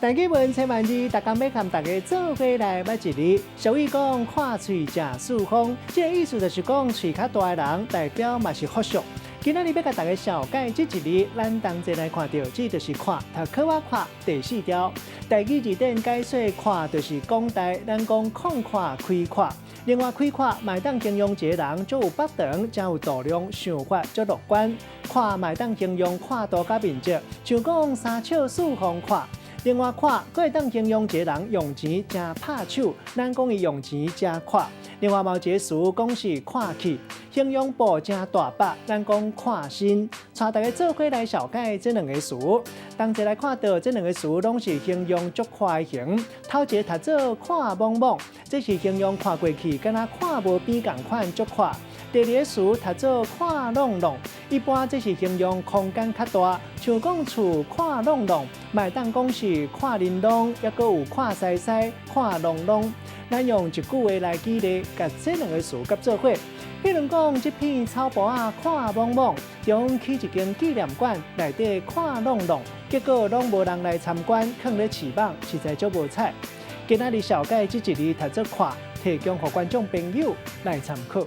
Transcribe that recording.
台語文千萬字，逐工欲佮大家做伙來捌一字。俗語講闊喙食四方，這个意思就是講喙較大的人，代表嘛是福相。今仔日欲共大家紹介這一字，咱同齊來看著，這就是闊，讀闊仔闊第四條。台語字典解說闊就是廣大，咱講曠闊開闊。另外開闊嘛會當形容一个人足有腹腸，誠有度量，想法足樂觀。闊嘛會當形容闊度佮面積，像講三尺四方闊。另外，闊閣會當形容一个人用錢誠拍手，咱講伊用錢誠闊。另外，嘛有一个詞講是闊氣，形容布誠大幅，咱講闊身。帶大家做伙來紹介這兩個詞，同齊來看著這兩個詞攏是形容足闊的形。頭一个讀做闊莽莽，這是形容看過去敢若看無邊仝款足闊。第二个詞讀做闊挵挵，一般這是形容空間較大，像講厝闊挵挵，嘛會當講是闊玲瑯，抑閣有闊西西、闊挵挵。咱用一句話來舉例，共這兩个詞佮做伙。比如講，這片草埔仔闊莽莽，中起一間紀念館，內底闊挵挵，結果攏無人來參觀，囥咧翅膀，實在足無彩。今仔日紹介這一字讀做闊，提供予觀眾朋友來參考。